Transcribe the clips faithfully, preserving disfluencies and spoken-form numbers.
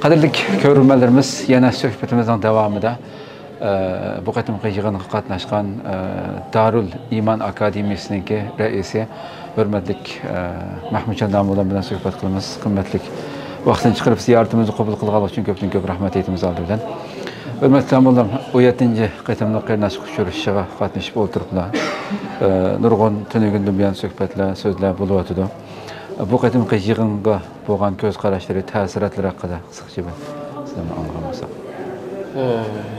قەدىرلىك كۆرۈرمەنلىرىمىز، يەنە سۆھبىتىمىزنىڭ داۋامىدا، ئە، بۇ قېتىمقى يىغىنغا قاتناشقان، ئە، دارۇل ئىمان ئاكادېمىيىسىنىڭكى رەئىسى، ھۆرمەتلىك، ئە، مەھمۇتجان داموللام بىلەن سۆھبەت قىلىمىز. قىممەتلىك ۋاقتىنى چىقىرىپ زىيارىتىمىزنى قوبۇل قىلغانلىقى ئۈچۈن كۆپتىن كۆپ رەھمەت ئېيتىمىز ئالدى بىلەن. ھۆرمەتلىك داموللام، ئون يەتتىنچى قېتىملىق قېرىنداشلىق ئۇچرىشىشىغا قاتنىشىپ ئولتۇرۇپلا، ئە، نۇرغۇن تۈنۈگۈندىن بۇيان سۆھبەتلەر، سۆزلەر بولۇۋاتىدۇ. بۇ قېتىمقى يىغىنغا بولغان كۆز قاراشلىرى، تەسىراتلىرى ھەققىدە قىسقىچە بىر سىلەرنى ئاڭلىغان بولساق. ئە،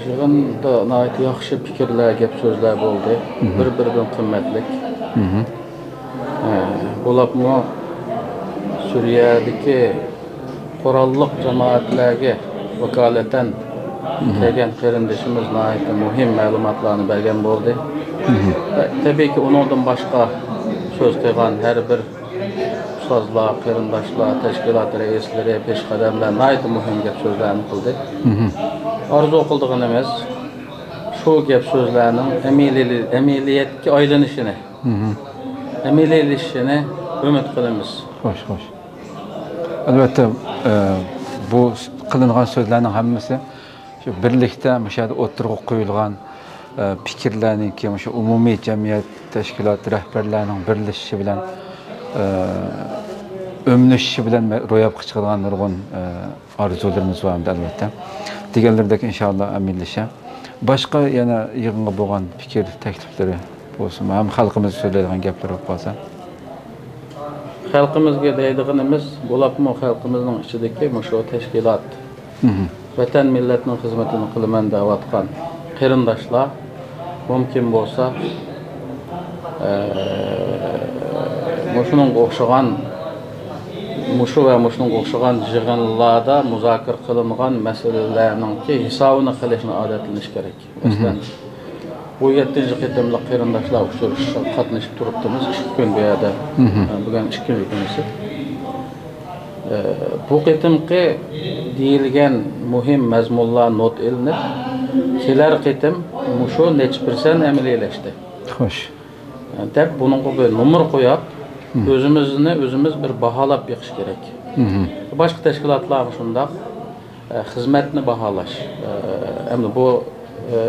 يىغىندا ناھايىتى ياخشى پىكىرلەر، گەپ سۆزلەر بولدى. مھم. بىر-بىرىدىن قىممەتلىك. مھم. ئە، بولۇپمۇ سۈرىيەدىكى قوراللىق جامائەتلەرگە ۋاكالىتەن مھم. كەلگەن قېرىندىشىمىز ناھايىتى مۇھىم مەلۇماتلارنى بەرگەن بولدى. مھم. ۋە تەبىئىيكى ئۇنىڭدىن باشقا سۆز قىلغان ھەر بىر ئۇستازلار، قېرىنداشلار، تەشكىلات رەئىسلىرى، پېشقەدەملەر ناھايىتى مۇھىم گەپ سۆزلەرنى قىلدى. مھم. ئارزۇ قىلىدىغىنىمىز شۇ گەپ سۆزلەرنىڭ ئەمەلىي-، ئەمەلىيەتكە ئايلىنىشىنى، مھم. ئەمەلىيلىشىشىنى ئۈمىد قىلىمىز. خوش، خوش. ئەلۋەتتە، ئە، بۇ قىلىنغان سۆزلەرنىڭ ھەممىسى شۇ بىرلىكتە مۇشۇ يەردە ئوتتۇرىغا قويۇلغان، ئە، پىكىرلەرنىڭكى مۇشۇ ئومۇمىي جەمئىيەت، تەشكىلات رەھبەرلەرنىڭ بىرلىشىشى بىلەن، ئە، ئۆملىشىشى بىلەن روياپقا چىقىدىغان نۇرغۇن، ئە، ئارزۇلىرىمىز بار ئەمدى، ئەلۋەتتە. دېگەنلىرىدەك، ئىنشاللا ئەمەلىيلىشە. باشقا يەنە يىغىنغا بولغان پىكىر، تەكلىپلىرى بولسىمۇ، ھەم خەلقىمىزگە سۆزلەيدىغان گەپلىرى بولۇپ قالسا. خەلقىمىزگە دەيدىغىنىمىز، بولۇپمۇ خەلقىمىزنىڭ ئىچىدىكى مۇشۇ تەشكىلات، مھم. ۋەتەن، مىللەتنىڭ خىزمىتىنى قىلىمەن دەۋاتقان قېرىنداشلار مۇمكىن بولسا، ئە، مۇشۇنىڭغا ئوخشىغان، مۇشۇ ۋە مۇشۇنىڭغا ئوخشىغان يىغىنلاردا مۇزاكىرە قىلىنغان مەسىلىلەرنىڭكى ھېسابىنى قىلىشنى ئادەتلىنىش كېرەك. مھم. مەسىلەن، بۇ يەتتىنچى قېتىملىق قېرىنداشلار ئۇچرىشىشىغا قاتنىشىپ تۇرۇپتىمىز، ئىككى كۈن بۇ يەردە، مھم. بۈگۈن ئىككىنچى كۈنىسى. ئە، بۇ قېتىمقى دېيىلگەن مۇھىم مەزمۇنلار نوت ئېلىنىپ، كېلەر قېتىم مۇشۇ نەچچە پىرسەنت ئەمەلىيلەشتى. خوش. دەپ بۇنىڭغا بىر نومۇر قويۇپ، مھم. ئۆزىمىزنى ئۆزىمىز بىر باھالاپ بېقىش كېرەك. مھم. باشقا تەشكىلاتلارغا شۇنداق، ئە، خىزمەتنى باھالاش. ئە، ئەمدى بۇ، ئە،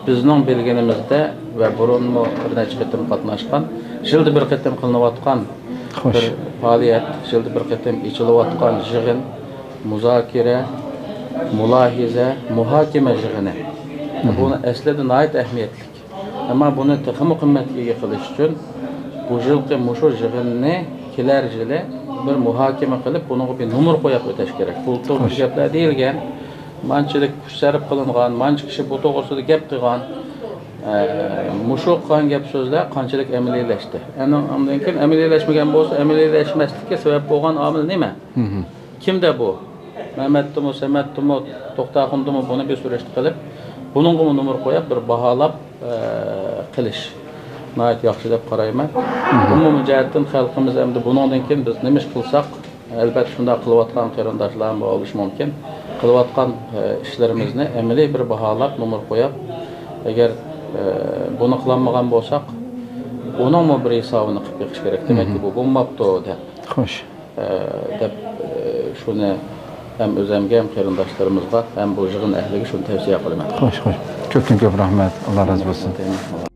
بىزنىڭ بىلگىنىمىزدە ۋە بۇرۇنمۇ بىر نەچچە قېتىم قاتناشقان، يىلدا بىر قېتىم قىلىنىۋاتقان خوش. بىر پائالىيەت، يىلدا بىر قېتىم ئېچىلىۋاتقان يىغىن، مۇزاكىرە، مۇلاھىزە، مۇھاكىمە يىغىنى. مھم. بۇ ئەسلىدە ناھايىتى ئەھمىيەتلىك. ئەمما بۇنى تېخىمۇ قىممەتكە ئىگە قىلىش ئۈچۈن بۇ يىلقى مۇشۇ يىغىننى كېلەر يىلى بىر مۇھاكىمە قىلىپ، بۇنىڭغا بىر نومۇر قويۇپ ئۆتۈش كېرەك. بۇلتۇر بىر خوش. گەپلەر دېيىلگەن، مانچىلىك كۈچ سەرپ قىلىنغان، مانچە كىشى بۇ توغرىسىدا گەپ قىلغان. ئە، مۇشۇ قىلغان گەپ سۆزلەر قانچىلىك ئەمەلىيلەشتى؟ ئەنە ئاندىن كېيىن ئەمەلىيلەشمىگەن بولسا، ئەمەلىيلەشمەسلىككە سەۋەب بولغان ئامىل نېمە؟ مھم. كىمدە بۇ؟ مەمەتتىمۇ، سەمەتتىمۇ، توختاخۇندىمۇ، بۇنى بىر سۈرۈشتە قىلىپ، بۇنىڭغىمۇ نومۇر قويۇپ، بىر باھالاپ، ئە، قىلىش ناھايىتى ياخشى دەپ قارايمەن. مھم. ئومۇمىي جەھەتتىن خەلقىمىز ئەمدى بۇنىڭدىن كېيىن بىز نېمە ئىش قىلساق، ئەلبەتتە، شۇنداق قىلىۋاتقان قېرىنداشلارمۇ بولۇشى مۇمكىن. قىلىۋاتقان، ئە، ئىشلىرىمىزنى ئەمەلىي بىر باھالاپ، نومۇر قويۇپ، ئەگەر، ئە، بۇنى قىلالمىغان بولساق، ئۇنىڭمۇ بىر ھېسابىنى قىلىپ بېقىش كېرەك. دېمەككى، مھم. بۇ بولماپتۇ دەپ. خوش. ئە، دەپ، ئە، شۇنى ھەم ئۆزەمگە، ھەم قېرىنداشلىرىمىزغا، ھەم بۇ يىغىن ئەھلىگە شۇنى تەۋسىيە قىلىمەن. خوش، خوش. كۆپتىن كۆپ رەھمەت. ئاللا رازى بولسۇن.